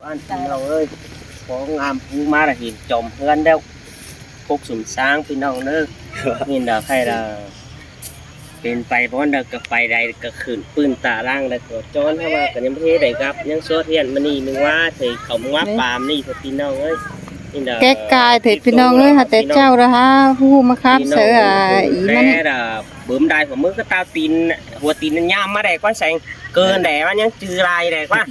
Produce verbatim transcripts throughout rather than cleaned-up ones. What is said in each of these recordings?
Ăn pi ꞌnọng ới, có ngam pú ꞌmá là hên chom ꞌhướn đéo. Cốc sum sáng pi ꞌnọng ới. Hên đa khay là pên pay bón đa ꞌcọ pay đảy ꞌcọ khửn pưn ta ꞌláng đa ꞌcọ chón hả ꞌva ꞌcọ ꞌnhăm ꞌhế đảy gắp ꞌnhắng suốt hiên ꞌmá ꞌnị ꞌmứng ꞌva thầy khong ꞌmá pam ꞌnị ꞌcọ ꞌpi ꞌnọng ới. Hên đa ké cai thầy ꞌpi ꞌnọng ới, hả té ꞌchạu đa hả, hú ꞌmá khắp ꞌpi ꞌnọng sớ ới, à, hú ꞌmá ꞌnị. Té đa bớm đai hua ꞌmứ ꞌcọ tao tin, hua tin ꞌnhăm ꞌmá đảy ꞌquá seng. Cơn đẻ ꞌmá ꞌnhắng chứ lai đảy ꞌquá.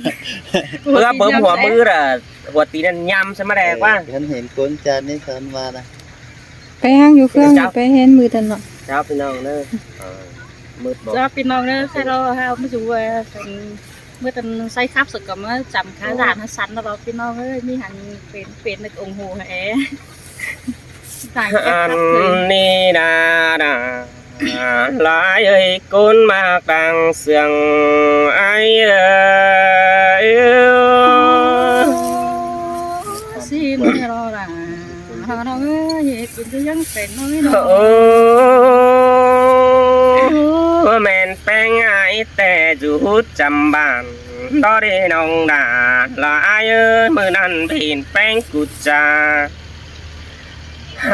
Báu bớm hua ꞌmứ đa hua tin ꞌnhăm sớ ꞌmá đảy ꞌquá. Hên hên cốn chan ꞌnị săn ꞌva đa. Pay ꞌháng dú ꞌkhướng, pay hên ꞌmự tăn ꞌnọ. Chào ꞌpi ꞌnọng ới. Ờ, mứt báu. Chào ꞌpi ꞌnọng ới, khay lo hả, ꞌmự dú, ờ, ꞌmự tăn say khắp sớ ꞌcọ ꞌmá chăm khá dản hả săn lo ꞌpi ꞌnọng ới, ꞌmí hẳn pên, pên đảy ủng hộ hả é. Ăn ꞌnị đa đa. Lai ơi, cốn ꞌmặc đang sương ai ơi. Xin lo đa, lo ꞌnọng ới, kin ꞌchư ꞌháng pên ꞌnọng ới ꞌnọ. Ơ, ꞌmen ꞌpéng ai té dú hút chăm bản. Đó đi ꞌnọng đa, lo ai ơi, ꞌmự ꞌnặn pên ꞌpéng cút cha.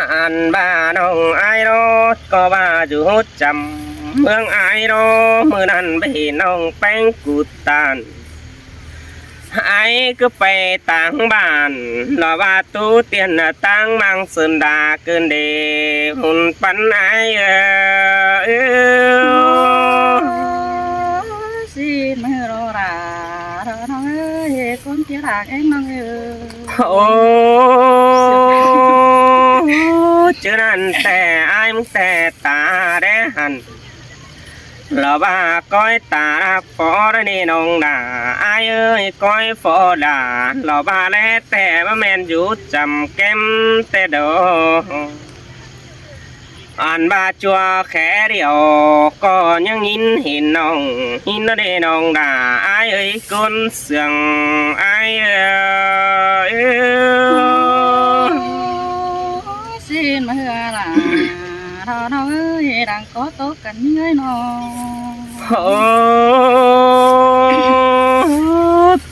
Ăn ꞌva ꞌnọng ai ꞌló ꞌcọ ꞌva dú hút chăm ꞌmướng ai ꞌló, ꞌmự ꞌnặn pên ꞌnọng ꞌpéng cút tan. Ai ꞌcọ pay táng bản, lo ꞌva tu tiên táng ꞌmáng sơn đa cơn đê hùn pắn ai ơ. Xin ꞌmự lo đa, lo ꞌnọng ới, cốn ꞌchư đang ꞌnọng ới. Ơ, ꞌchư ꞌnặn té ai ꞌmứng té ta đé hẳn. Lo ꞌva ꞌcoi ta đắc phó đa ꞌnị ꞌnọng đa, ai ơi, ꞌcoi phó đa, lo ꞌva ꞌlé té ꞌmá ꞌmen dú chăm kém té đô. Ăn ꞌva ꞌchua khé điêu ꞌcọ ꞌnhắng ꞌnhín hên ꞌnọng, ꞌnhín ꞌnọ đê ꞌnọng đa, ai ơi, cốn sương ai ơi. Xin ꞌmự lo đa, lo ꞌnọng ới, đang có tố căn ꞌnị ới ꞌnọ. Ơ,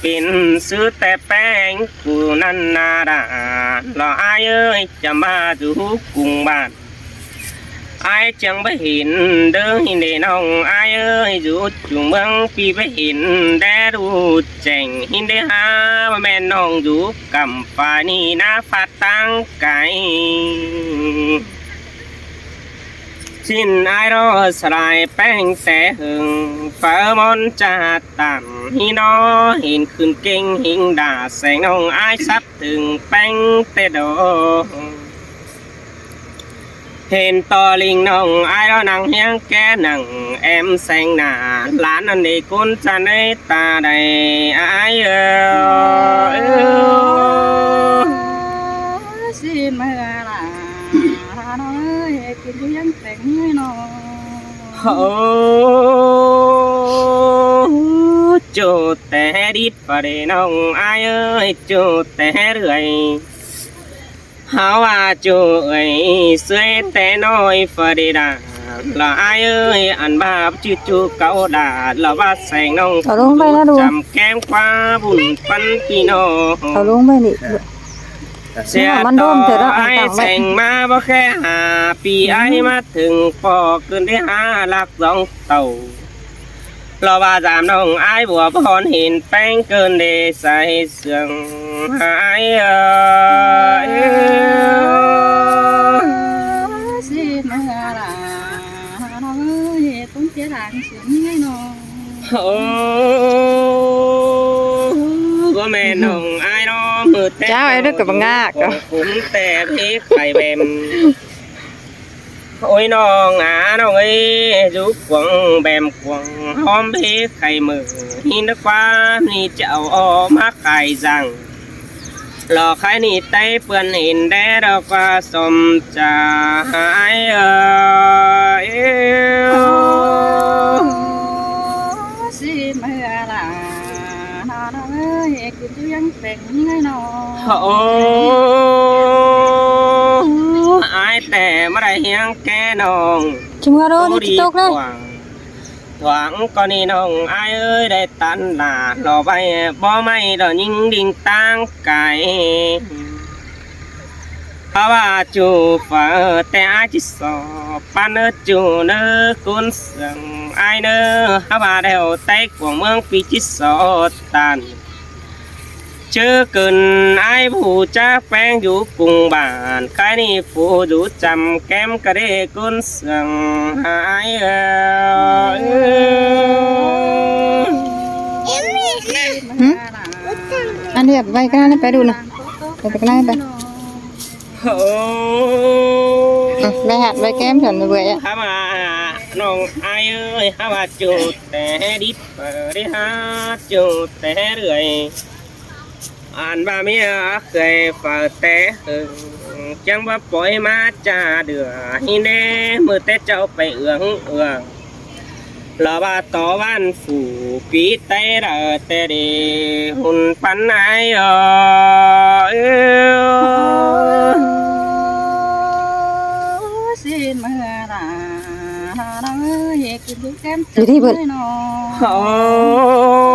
pên ꞌsứ té ꞌpéng cu ꞌnặn ꞌna đa, lo ai ơi, chăm ꞌva dú hút cung bản. Ai chắng báu hên đơ hên đê ꞌnọng ai ơi, dú chung ꞌmướng ꞌpi báu hên đé đu chẻng hên đê hả, ꞌva ꞌmen ꞌnọng dú căm phải ꞌnị ꞌná phát táng cai. Xin ai ꞌló sa lai ꞌpéng té hưng, pháo món cha tản hên ꞌnọ, hên khửn kéng hên đa seng ꞌnọng ai sắp thưng ꞌpéng té đô. Hên ꞌto ꞌlinh ꞌnọng ai ꞌló nẳng hiếng ké nẳng em seng nả, lán ăn đi cốn chăn ới ta đảy ai ơ. Xin ꞌmự lo đa, lo ꞌnọng ới, kin ꞌchư ꞌháng pên ꞌnị ới ꞌnọ. Ơ, ꞌchư té đít phả đê ꞌnọng ai ơi, ꞌchư té ꞌlới. Hảư ꞌva ꞌchư ới, ꞌsứ té ꞌnọi phả đê đa, lo ai ơi, ăn ꞌva ꞌchư ꞌchư cáu đa, lo ꞌva seng ꞌnọng chăm kém ꞌquá bun păn ꞌpi ꞌnọng. Au ꞌluống ꞌvạy ꞌnị. Sia ꞌtọ ai seng ꞌmá báu khék hả, ꞌpi ai ꞌmá thưng ꞌpọ cơn đé hả lác dong tảu. Lo ꞌva dăm ꞌnọng ai bua bón hên ꞌpéng cơn đê sai sương ai ơ. Xin ꞌmự lo đa, ꞌnọng ới, cốn ꞌchư đang sương ꞌnị ới ꞌnọ. Ơ, ꞌcọ ꞌmen ꞌnọng ai ꞌnọ ꞌmự té. Cháo ai đứa cà băng ngà. Cúng té bế khay bem. Ôi ꞌnọng à ꞌnọng ơi, dú cuông bem cuông, ꞌhóm bế khay ꞌmự, hên đá ꞌquá ꞌmí chảu ó ꞌmá khay dăng. Lo khay ꞌnị té ꞌpươn hên đé đo ꞌquá sôm cha ai ơ. Xin ꞌmự lo đa, ꞌnọng ơi, kin ꞌchư ꞌháng pên ꞌnị ới ꞌnọ. Ơ, ai té ꞌmá đảy hiếng ké ꞌnọng. Chứ ꞌmưa đô ꞌnị ꞌchí tốc ꞌnớ. Thoảng có ni ꞌnọng ải ơi đảy tán lả lỏ ꞌvạy bó ꞌmạy đỏ ꞌnhính đinh ꞌtáng cai. Hák ꞌva ꞌchu phaư té ải ꞌchí so păn ꞌnớ ꞌchu ꞌnớ ꞌcốn sương ải ꞌnớ. Hák ꞌva đeo té cuông ꞌmướng ꞌpi ꞌchí so tản. ꞌChớ cơn ải ꞌhụ chắc ꞌpéng dú cuông bản, khai ꞌnị phủ dú chăm kém ꞌcọ đé ꞌcốn sương ải ơi. Ăn đi, ꞌvạy cái này pay đu nè. Pay cái này pay. Ôi. Ăn, ꞌvạy hạt, ꞌvạy kém chọn người ꞌvạy á. Hák ꞌva ꞌnọng ải ơi, hák ꞌva ꞌchu té đít phaư đé hák ꞌchu té ꞌlới. Ăn ꞌva ꞌmía khơi phaư té hưng, chắng ꞌva pói ꞌmá ꞌchạ đưa ꞌhí ꞌnê, ꞌmự té ꞌchạu pay ương ương. Lỏ ꞌva tó ꞌván phủ ꞌpi té đaư té đi hủn păn ải ơ. Xin mưa là nó ơi, kịp đi kém Đi đi bớt. Ôi,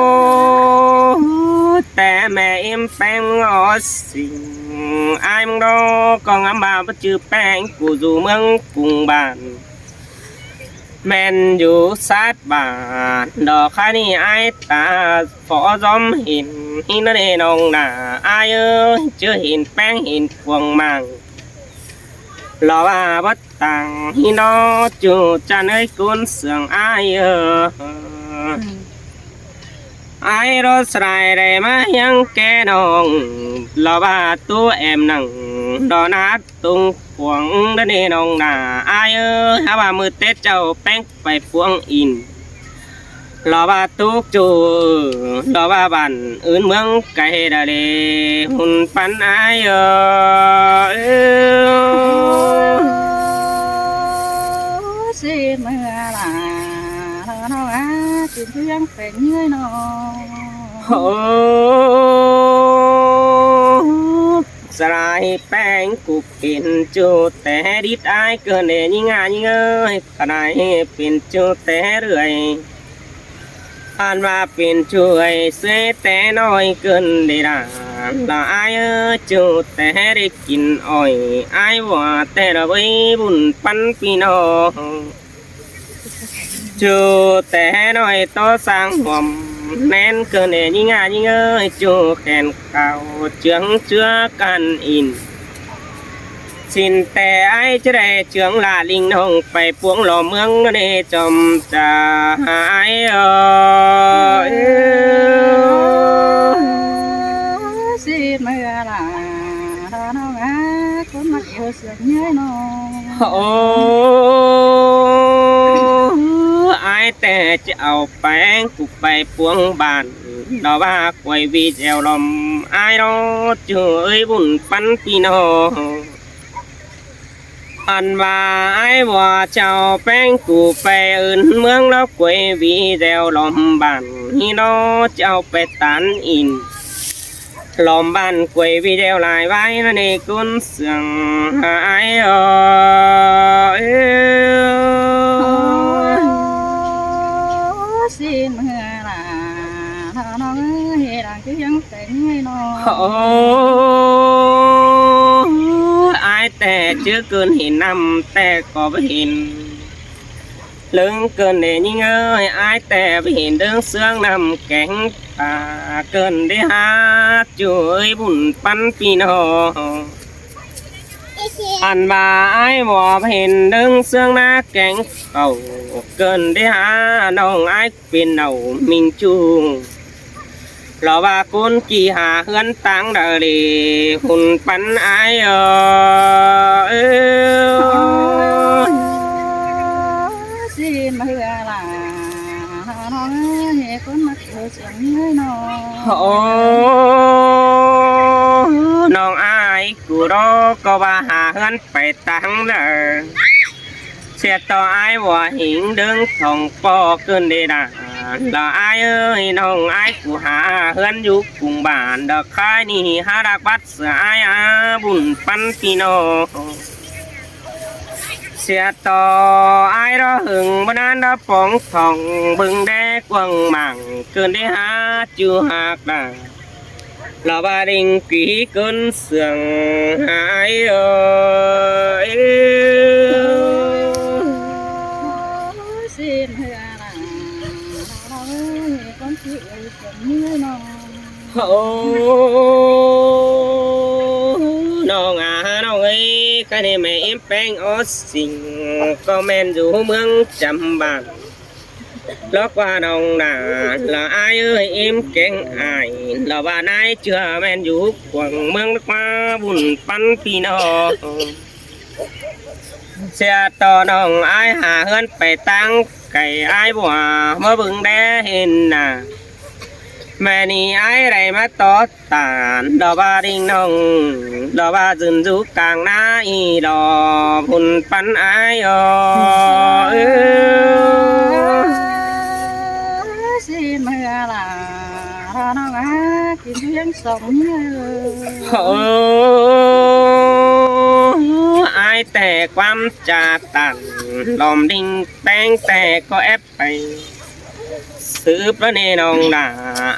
té ꞌme ꞌếm ꞌpéng ngó xinh. Ải ꞌmướng đó ꞌcọ ngắm ꞌva báu ꞌchư ꞌpéng ꞌcú dú ꞌmướng cuông bản. ꞌMen dú sát bản, đỏ khai ꞌnị ải ta phó dóm hên, ꞌhí ꞌnớ đé ꞌnọng nả ải ơi, ꞌchớ hên ꞌpéng hên cuông mảng. Lỏ ꞌva bớt tẳng ꞌhí ꞌnớ ꞌchu chăn ơi ꞌcốn sương ải ơ. Ải đó sài đảy ꞌmá ꞌhiếng ké ꞌnọng, lỏ ꞌva tú ẻm nẳng, đỏ nát tung cuông ꞌnớ đé ꞌnọng nả ải ơ. Hák ꞌva ꞌmự té ꞌchạu ꞌpéng pay phuông in. Lỏ ꞌva tốc ꞌchu, lỏ ꞌva bản ứn ꞌmướng cai đa đé hủn păn ải ơ. Xin mưa là nó á, xin ꞌchư ꞌhiếng pay ꞌnhới ꞌnớ. Ôi, sài ꞌpéng ꞌcú pên ꞌchu té đít ải cơn đé ꞌnhính ải ꞌnhính ơi. Khả năng pên ꞌchu té ꞌlới. Ăn ꞌva pên ꞌchu ải ꞌsứ té ꞌnọi cơn đé đả. Lỏ ải ơ ꞌchu té đé kin ỏi. Ải ꞌva té đỏ bới bun păn ꞌpi ꞌnọng. ꞌChu té ꞌnọi tó sáng huôm ꞌnén cơn đé ꞌnhính ải ꞌnhính ơi. ꞌChu khen khảu ꞌchương ꞌchứa căn in. Xin té ải ꞌchớ đảy ꞌchương lả ꞌlính ꞌnọng pay phuông lỏ ꞌmướng ꞌnớ đé chom cha ải ơ. Xin mưa là nó á, ꞌcốn ꞌmặc ꞌhụ sương ꞌnhới ꞌnớ. Ôi, ải té ꞌchí au ꞌpéng ꞌcú pay phuông bản, đỏ ꞌva quay video lom ải đó ꞌchu ơi bun păn ꞌpi ꞌnọng. Ăn ꞌva ải ꞌva ꞌchạu ꞌpéng ꞌcú pay ứn ꞌmướng lỏ quay video lom bản ꞌhí đó ꞌchạu pay tán in. Lom bản quay video lai ꞌvạy ꞌnớ đé ꞌcốn sương ải ơ. Xin mưa là nó ơi, đang cứ ꞌhiếng pay ꞌnhới ꞌnớ. Ôi, ải té ꞌchớ cơn hên ꞌnặm té ꞌcọ báu hên. ꞌLớng cơn đé ꞌnhính ơi, ải té báu hên ꞌlớng sương ꞌnặm kéng ta cơn đé hák ꞌchu ơi bun păn ꞌpi ꞌnọng. Ăn ꞌva ải ꞌva báu hên ꞌlớng sương ꞌná kéng cau cơn đé hák ꞌnọng ải pên nảu ꞌminh ꞌchu. Lỏ ꞌva ꞌcốn ꞌchí hák ꞌhướn ꞌtáng đaư đé hủn păn ải ơ. Xin mưa là nó ơi, ꞌcốn ꞌmặc ꞌhụ sương ꞌnhới ꞌnớ. Ôi, ꞌnọng ải ꞌcú đó ꞌcọ ꞌva hák ꞌhướn pay ꞌtáng đaư. ꞌSịa tó ải ꞌva hên ꞌlớng thong ꞌpo cơn đé đả. Lỏ ải ơi, ꞌnọng ải ꞌcú hák ꞌhướn dú cuông bản, đỏ khai ꞌnị hák đắc bắt sửa ải á bun păn ꞌpi ꞌnọng. sia to ai ꞌló hưng báu ꞌnán ꞌló póng thỏng bưng đé cuông mảng cơn đé hák ꞌchu hák đa. Lo ꞌva đinh kí cơn sương ai ơi. Ơ, ꞌnọng à, ꞌnọng ơi, ꞌcọ ꞌnị ꞌmí ꞌếm ꞌpéng ók sing, ꞌcọ ꞌmen dú ꞌmướng Chăm Bản. Lỏ ꞌquá ꞌnọng đa, lo ai ơi, ꞌếm kéng ai, lo ꞌva ꞌnái ꞌchưa ꞌmen dú cuông ꞌmướng ꞌquá bun ꞌpắn ꞌpi ꞌnọng. Sia to ꞌnọng ai hả ꞌhướn pay ꞌtáng cay ai bua, ꞌmá bưng đé hên nả. ꞌMẹ ꞌnị ai đảy ꞌmá tó tản, lo ꞌva đinh ꞌnọng, lo ꞌva dưn dú cang ꞌná ꞌi lo bun ꞌpắn ai ơ. Ơ, ꞌsị ꞌmưa lả, lo ꞌnọng à, kin ꞌhiếng song ꞌnhá. Ơ, ai ꞌtẹ ꞌquám ꞌchạ tản, lom đinh ꞌpéng ꞌtẹ ꞌcọ ép pay. Sứp ꞌló ꞌnê ꞌnọng đa,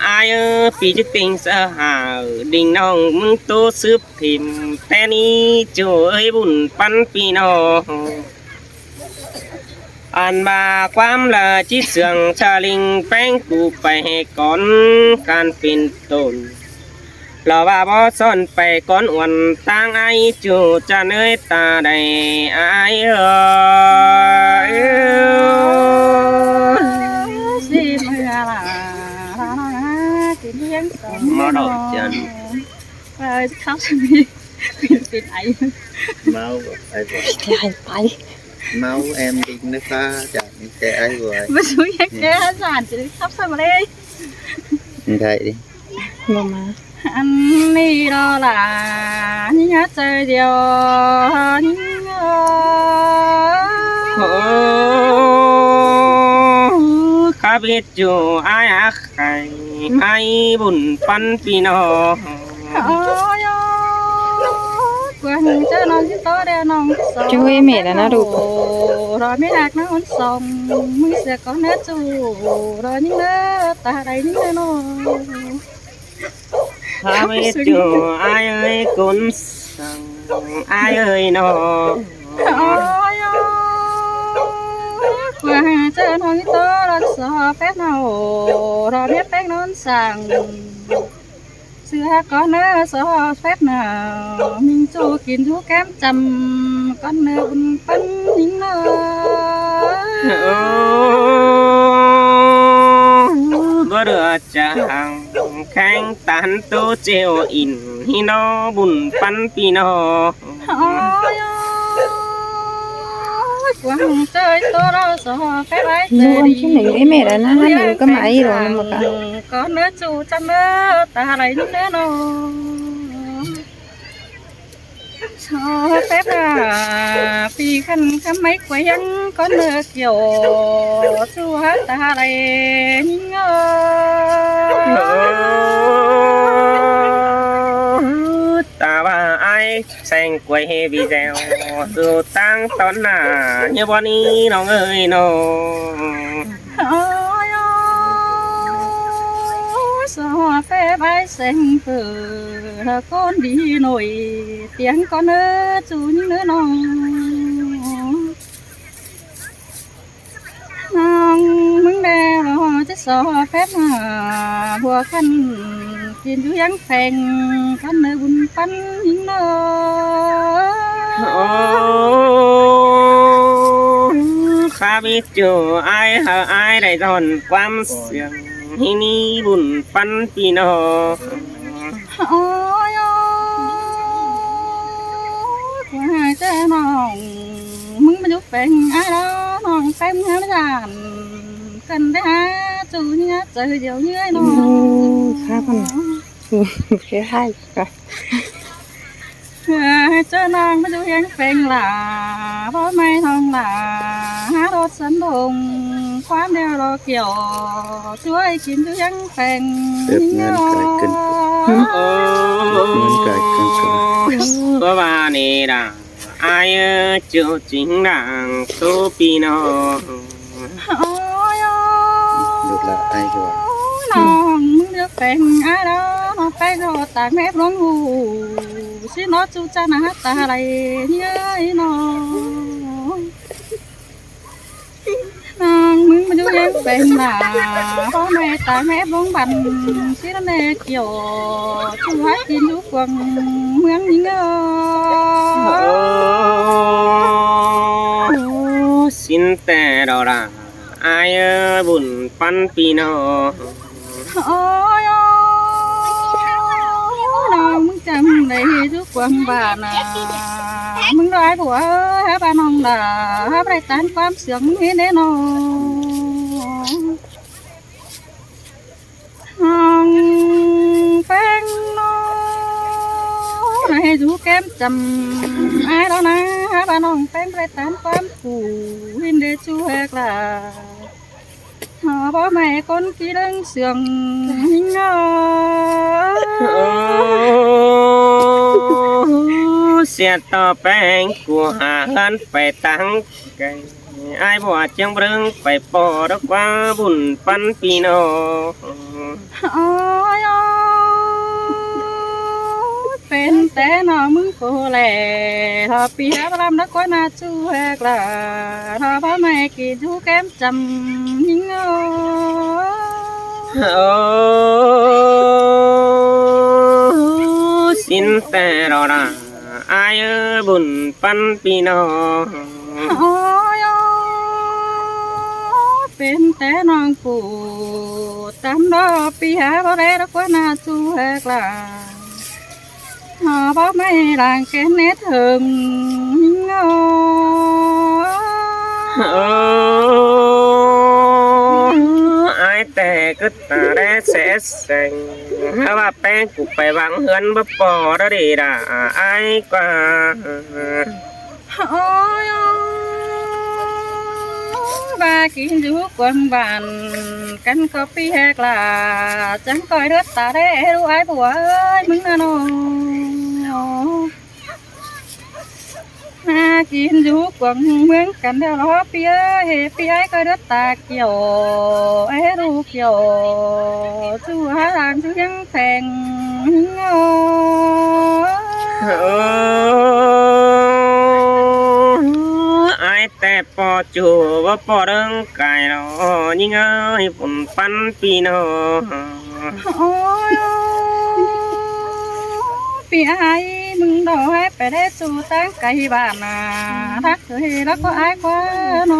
ai ơ, ꞌpi chứ ꞌtinh sa hả, đinh ꞌnọng ꞌmứng ꞌtố sứp thỉm, ꞌtẹ ꞌnị ꞌchu ơi bun ꞌpắn ꞌpi ꞌnọng. Ăn ꞌva ꞌquám lả ꞌchí sương ꞌchạ ꞌlinh ꞌpéng cu pay ꞌhế cón can pên tôn. Lo ꞌva bók son pay cón uôn ꞌtáng ai ꞌchu ꞌchạ ꞌnới ta đảy ai ơ. ꞌSị ꞌmưa lả, lo ꞌnọng à, kin ꞌhiếng song ꞌnhá. Máu đỏ chén. Ơ, khắp sân đi. Pên ai. Máu ai bươn. Ai pay. Máu em đi nước pha chả những cái ai bươn. ꞋMá dú ꞌhiếng ké dản ꞌchí khắp sân đi. Thảy đi. Lo ꞌmá. Ăn ꞌnị lo lả, ꞌnhá ꞌchớ điêu, ꞌnhá. Ơ, khắp ꞌhịt ꞌchu ai ác khay, ai bun ꞌpắn ꞌpi ꞌnọng. Ơ, ơ, ꞌquá ꞌchớ ꞌnọng ꞌchí tó đe ꞌnọng song. Chú ơi, mẹ đã nói đủ. Ơ, ꞌmí hák ꞌnọng ón song, ꞌmí sia cón ꞌnớ ꞌchu, ꞌnhính ꞌnớ, ta đảy ꞌnhính ꞌnớ ꞌnọng. Khắp ꞌhịt ꞌchu ai ơi cốn săng, ai ơi ꞌnọng. Ơ, ơ, ꞌquá ꞌchớ ꞌnọng ꞌchí tó đón so phép ꞌnọng, ꞌló ꞌmí ꞌpéng ꞌnón săng. Sư hák cón ꞌnớ so phép ꞌnọng, ꞌminh ꞌchu kin dú kém Chăm, cón ꞌnớ bun ꞌpắn ꞌnhính ꞌnớ. Ơ, báu đưa chắng khéng tản ꞌtố ꞌchịu ỉn ꞌhí ꞌnọ bun ꞌpắn ꞌpi ꞌnọng. Ơ, ơ, ꞌquá ꞌchớ ꞌtố đón so phép ai. Nú ăn chứ nảy ꞌmí mẹ đã ná, nú ꞌcọ ꞌmá ai ꞌló ꞌnớ ꞌmá ꞌcọ. Cón ꞌnớ ꞌchu Chăm ꞌnớ, ta đảy ꞌnhính ꞌnớ ꞌnọng. So phép ꞌnạ, ꞌpi khăn khắm ꞌmí ꞌquá ꞌhiếng cón ꞌnớ kiẻo, ꞌchu hák ta đảy ꞌnhính ꞌnớ. Ta ꞌva ai seng ꞌquá ꞌhế video, ꞌchu ꞌtáng tón nả, ꞌnhá bón ꞌnị ꞌnọng ơi ꞌnọng. Ơ, ơ, so phép ai seng pư, ꞌló cón đi ꞌnọi, ꞌtiếng cón ꞌnớ ꞌchu ꞌnhính ꞌnớ ꞌnọng. ꞌNọng ꞌmứng đe ꞌló ꞌchí so phép ꞌnạ, bua khăn kin dú ꞌhiếng pheng, cón ꞌnớ bun ꞌpắn ꞌnhính ꞌnớ. Ơ, khắp ꞌhịt ꞌchu ai hả ai đảy dọn ꞌquám siêng ꞌhí ꞌnị bun ꞌpắn ꞌpi ꞌnọng. Ơ, ơ, ꞌquá ꞌchớ ꞌnọng ꞌmứng ꞌmá dú pheng ai ꞌló ꞌnọng pheng ꞌmá dản, khăn đảy hák ꞌchu ꞌnhá ꞌchớ điêu ꞌnhá ꞌnọng. Ơ, khắp ꞌnạ. Ơ, khắp ꞌnạ. Ơ, ꞌchớ ꞌnọng ꞌmá dú ꞌhiếng pheng lả, báu ꞌmí ꞌnọng lả, hák đốt sân đông, ꞌquám điêu ꞌló kiẻo, ꞌchu ai kin dú ꞌhiếng pheng. Bếp ngăn cái cân. Hử? Bếp ngăn cái cân. Báu ꞌva ꞌnị đa. Ai ơi, ꞌchưa chính lăng số pi nó. Ôi ôi. Được là ai rồi? Nong ꞌmứng được peng ai đó, nó peng rồi ta mép rong hù. Xí nó chu cha nà ta lại nhớ nó. Nong ꞌmứng ꞌmá dú ꞌlẹng peng nà, bó ꞌme ta mép rong băn, xí nó ꞌme kiẻo, chu hái kin dú cuông ꞌmướng ꞌnhính ơ. Ơ, xin té đó là ai ơi, bun păn pi nó. Ôi ôi, nong ꞌmứng chăm đảy dú cuông băn à. ꞌMứng đó ai bua ơi, hả ba nong là, hả ba đảy tán ꞌquám sương ꞌmứng hên đé nó. Nong peng nó, đảy dú kém chăm ai đó nà, hả ba nong peng ba đảy tán ꞌquám phủ, hên đé chu hẹc là. Hả bó ꞌme ꞌcốn ꞌkí đớng sương ꞌnhính ơ. Ơ, sia tó peng cu hả ꞌhướn pay táng cai. Ai bua ꞌchương brưng pay ꞌpo đó ꞌquá bun păn pi nó. Ôi ôi, pên té nó ꞌmứng cô lẻ, thọ pi hả ba lăm đó ꞌquá nà chu hẹc là, thọ bó ꞌme kin dú kém chăm ꞌnhính ơ. Ơ, xin té đó là ai ơi, bun păn pi nó. Ôi ôi, pên té nong phủ, tắm đó pi hả bó đé đó ꞌquá nà chu hẹc là. Hả bó ꞌme lăng kén nét hơng ꞌnhính ơ. Ơ, ai té cứ ta đé sẽ seng. Hả ba peng cu pay vắng ꞌhướn báu ꞌpo đó đi đà ai ꞌquá. Ôi ôi, ba kin dú cuông băn, căn ꞌcọ pi hẹc là, chắng ꞌcoi đớt ta đé đu ai bua ơi, ꞌmứng nà nó. Nà kin dú cuông ꞌmướng căn đéo lo pi ơi, hê pi ai ꞌcoi đớt ta kiẻo, ai đu kiẻo, chu hả lăng chu ꞌhiếng theng. Ơ, ai té ꞌpo chu báu ꞌpo đớng cai nó, ꞌnhính ơi, bun păn pi nó. Ôi, pi ai ꞌmứng đó hả pay đé chu táng cai băn à, thắc ꞌcọ hê lắc ꞌquá ai ꞌquá nó.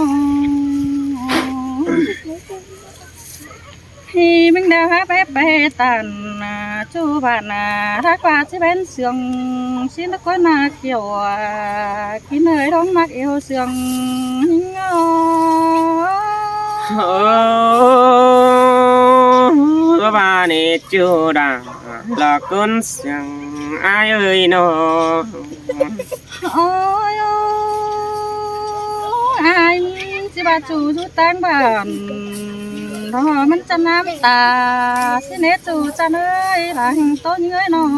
Hê ꞌmứng đó hả pay pay tăn à, chu băn à, thắc ꞌquá ꞌchí pên sương, xin lắc ꞌquá nà kiẻo à, kin ơi đóng mắc iêu sương ꞌnhính ơ. Ơ, ba nê chu đà, lỏ ꞌcốn sương ai ơi nó. Ôi ôi, ai ꞌchí ba chu dú táng băn, đó ꞌmắn chăn ꞌnắm ta, xin ê chu chăn ơi, lăng ꞌtố ꞌnhính ơi nó.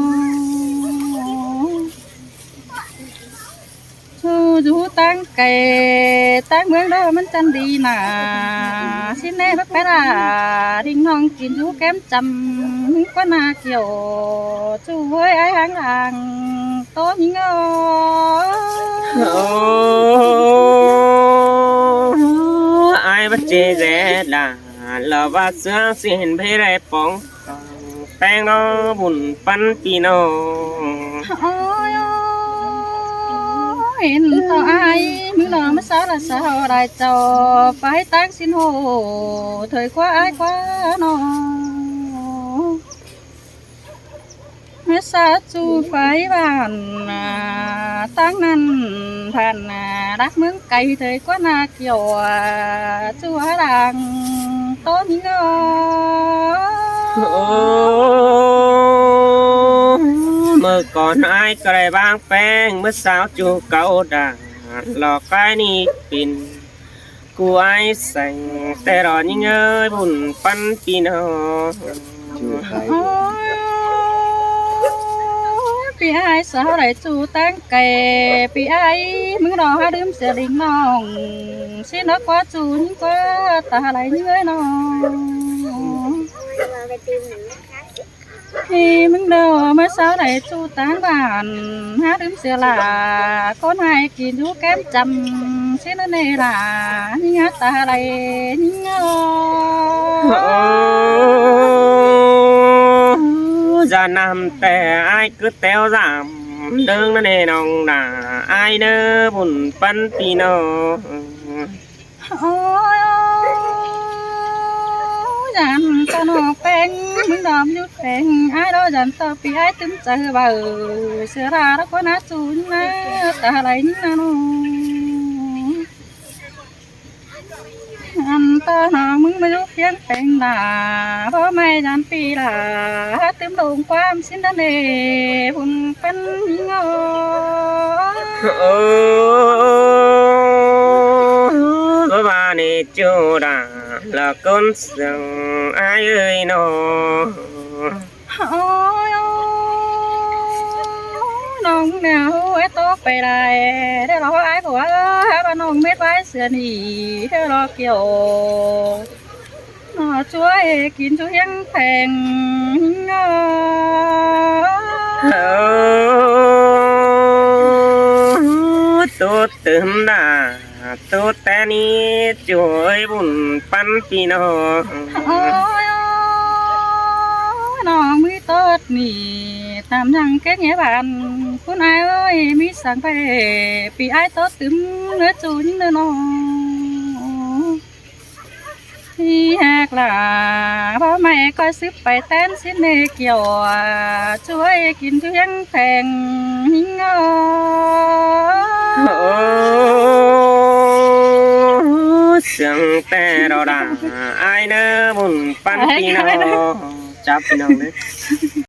Chu dú táng cai, táng ꞌmướng đó ꞌmắn chăn đi nà, xin ê bác pé đà, đinh ꞌnọng kin dú kém chăm, ꞌquá nà kiẻo, chu ơi ai háng lăng, ꞌtố ꞌnhính ơ. Ơ, ai báu ꞌchí dễ đà, lỏ ba sương xin báu đảy póng, peng nó bun păn pi nó. Ôi ôi, hên tó ai, ꞌmứng đó ꞌmá sa là sa đảy chảu, pay táng xin hô, thời ꞌquá ai ꞌquá nó. Mết sa chu pay băn à, táng năn băn à, đắc ꞌmướng cai thời ꞌquá nà kiẻo à, chu hả lăng ꞌtố ꞌnhính ơ. Ơ, ꞌmưa cón ai ꞌcọ đảy bang peng, ꞌmưa sáo chu cáu đà, lỏ cái ꞌnị pên cu ai seng, té đó ꞌnhính ơi, bun păn pi nó. Ôi, ꞌPi ải, sao đảy ꞌchu ꞌtáng cai, ꞌpi ải, ꞌmứng ꞌnọ hák ꞌlứm sia ꞌlịnh ꞌnọng, ꞌsịn ꞌnớ ꞌquá ꞌchu ꞌnhính ꞌquá, ta đảy ꞌnhính ới ꞌnọng. ꞌMứng ꞌnọ ꞌmá sao đảy ꞌchu ꞌtáng bản, hák ꞌlứm sia lả, ꞌcốn ải kin dú kém chăm, ꞌsịn ꞌnớ ꞌnị lả, ꞌnhính hák ta đảy ꞌnhính ới. Ơ, ꞌda năm ꞌtẹ ải cứ téo dăm ꞌlớng ꞌnớ ꞌnị ꞌnọng nả, ải ꞌnớ bun ꞌpắn ꞌpi ꞌnọng. Ôi, dản ꞌtọ ꞌnọ ꞌpéng, ꞌmứng đom dú ꞌpéng, ải ꞌnọ dản ꞌtọ ꞌpi ải tứm chaư baư, sia lả ꞌnọ ꞌquá ꞌná ꞌchu ꞌnhính ná, ta đảy ꞌnhính ná ꞌnọng. Ăn ꞌtọ ꞌnọng ꞌmứng ꞌmá dú ꞌpiếng ꞌpéng lả, báu ꞌmạy dản ꞌpi lả, hák tứm lông ꞌquám ꞌsịn ꞌnớ ꞌnị, bun ꞌpắn ꞌnhính ới. Ơ, ꞌcọ ꞌva ꞌnị ꞌchu đa, lỏ ꞌcốn sương ải ới ꞌnọ. Ôi, ꞌnọng ꞌnẹo ải ꞌtố pay lai, đé lỏ ải báu ꞌva ꞌnọng mết ꞌvái sia ꞌnị, đé lỏ kiẻo ꞌnọ ꞌchu ải kin ꞌchu ꞌhiếng pheng. Ơ, ꞌtố tứm đa, ꞌtố té ꞌnị ꞌchu ới bun ꞌpắn ꞌpi ꞌnọng. Ôi, ꞌnọng ꞌmí ꞌtố ꞌnị, tam ꞌnhắng ké ꞌnhé bản, ꞌcốn ải ới, ꞌmí săng pay, ꞌpi ải ꞌtố tứm ꞌnớ ꞌchu ꞌnhính ná ꞌnọng. ꞌNị hák lả, báu ꞌmạy ꞌcoi sứp pay ꞌtén ꞌsịn ꞌnị kiẻo, ꞌchu ới kin ꞌchu ꞌhiếng pheng ꞌnhính ới. Ơ, sương ꞌtẹ đo đa, ải ꞌnớ bun ꞌpắn ꞌpi ꞌnọng. Chắp ꞌpi ꞌnọng ꞌnớ.